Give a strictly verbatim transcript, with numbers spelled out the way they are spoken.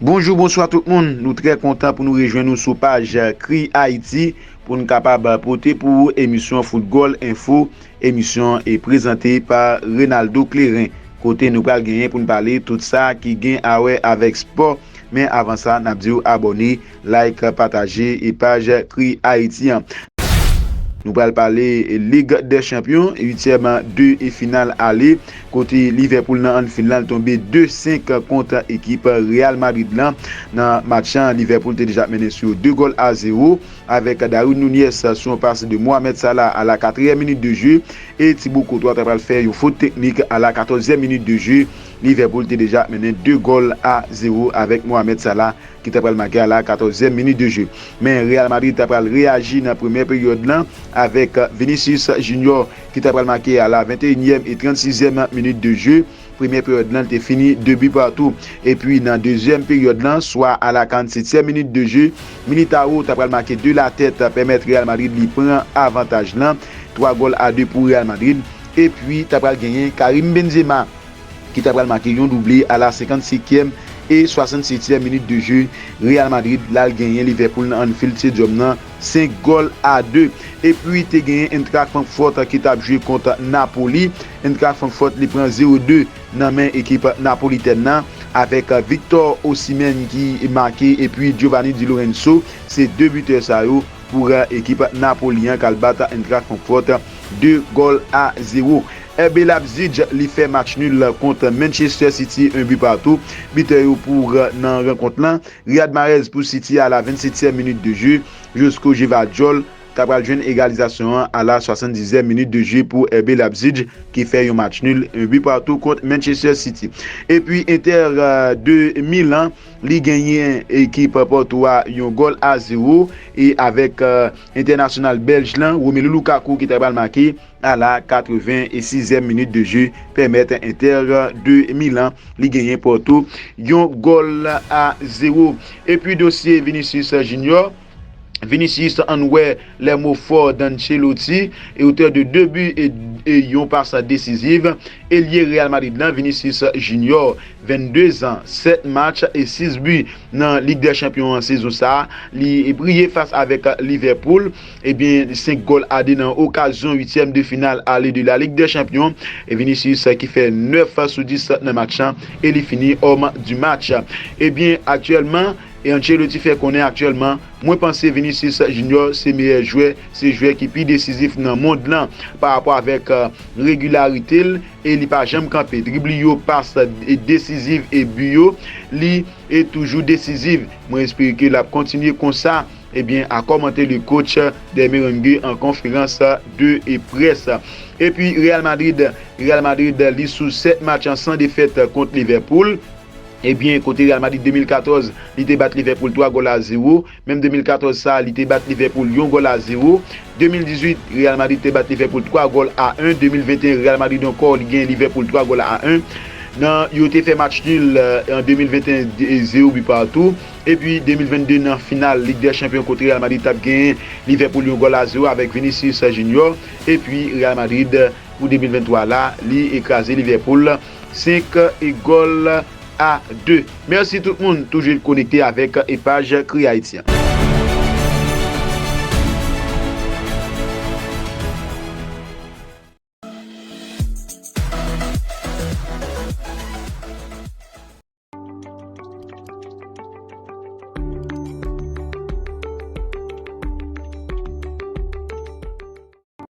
Bonjou, bonswa tout moun. Nou trè kontan pou nou rejwenn nou sou paj Kri Ayiti pou n kapab pote pou ou emisyon Foutgòl Enfo, emisyon e prezante pa Renaldo Clérin, kote nou pral genyen pou n pale tout sa ki gen a wè avèk spò. Men avan sa, n ap di w abòne, like, pataje e paj Kri Ayiti an. Nou pral pale Lig dè Chanpyon, uityèm de e final ale, kote Liverpool nan Anfield lan tonbe de senk kont ekip Real Madrid lan. Nan match lan, Liverpool te deja mennen sou de gòl a zewo, avèk Darwin Nunez sou yon pas de Mohamed Salah a la katriyèm minit de jeu, e Thibaut Courtois ta pral fè yon fot teknik a la katòzyèm minit de jeu. Liverpool te deja mennen de gòl a zewo avèk Mohamed Salah ki ta pral make a la katòzyèm minit de jeu. Men Real Madrid ta pral reyaji nan premyè peryòd lan avèk Vinicius Junior ki ta pral make a la venteyinyèm e trannsizyèm minit de jeu. Premyè peryòd lan te fini de bi patou. Epi nan dezyèm peryòd lan, swa a la karannsetyèm minit de jeu, Militao ta pral make de la tèt, pèmèt Real Madrid li pran avantaj lan, twa gòl a de pou Real Madrid. Epi ta pral genyen Karim Benzema ki ta pral make yon double a la senkannsenkyèm e swasannsetyèm minit de jeu. Real Madrid la l genyen Liverpool nan Anfield Stadium nan senk gòl a de. Epi te genyen Eintracht Francfort ki t ap jwe kont Napoli. Eintracht Francfort li pran zewo de nan men ekip napolitèn nan, avèk Victor Osimhen ki make epi Giovanni Di Lorenzo. Se de bitè sa yo pou ekip Napoli an k al bat Eintracht Francfort de gòl a zewo. R B Leipzig li fè match nul kont Manchester City, yon bi patou. Bitè yo pou nan rankont lan, Riyad Mahrez pou City a la vennsetyèm minit de jeu, Josko Gvardiol ta pral jwenn egalizasyon an a la swasanndizyèm minit de jeu pou R B Leipzig ki fè yon match nul, yon bi patou kont Manchester City. Epi Inter de Milan li genyen ekip Porto a yon gòl a zewo, e avèk entènasyonal bèlj lan Romelu Lukaku ki ta pral make a la katrevennsizyèm minit de jeu, pèmèt Inter de Milan li genyen Porto yon gòl a zewo. Epi dosye Vinicius Junior, Vinicius, ann wè les mots forts d'Ancelotti, e otè de de bi e, e yon pas desiziv. Elye Real Madrid lan, Vinicius Junior, vennde zan, sèt match e sis bi nan Lig dè Chanpyon an sezon sa a. Li briye fas avèk Liverpool. Ebyen, senk gòl a de nan okazyon uityèm de final ale de la Ligue des Champions. E Vinicius ki fè nèf sou dis nan match lan e li fini homme du match. Ebyen, aktyèlman, e Ancelotti fè konnen aktyèlman, mwen panse Vinicius Junior se meyè jwè, se jwè ki pi desizif nan mond lan pa rapò avèk, e, regilarite l, e li pa janm kanpe. Drib li yo, pas, e, desizif e bi yo, li e toujou desizif. Mwen espere ke l ap kontinye konsa. Ebyen, a kòmante le coach des Merengues en conférence de presse. Epi Real Madrid, Real Madrid li sou sèt match san defèt kont Liverpool. Ebyen, kote Real Madrid de mil katòz, li te bat Liverpool twa gòl a zewo. Menm de mil katòz sa, li te bat Liverpool yon gòl a zewo. De mil dizuit, Real Madrid te bat Liverpool twa gòl a en. De mil venteyen, Real Madrid ankò, li gen Liverpool twa gòl a en. Nan, yo te fè match nul, e, an de mil venteyen, de, zewo bi patou. Epi de mil vennde nan final Lig dè Chanpyon kote Real Madrid t ap genyen Liverpool yon gòl a zewo avèk Vinicius Junior. Epi Real Madrid pou de mil venntwa la, li ekraze Liverpool senk gòl a de. Mèsi tout moun, toujou konekte avèk e paj Kri Ayiti an.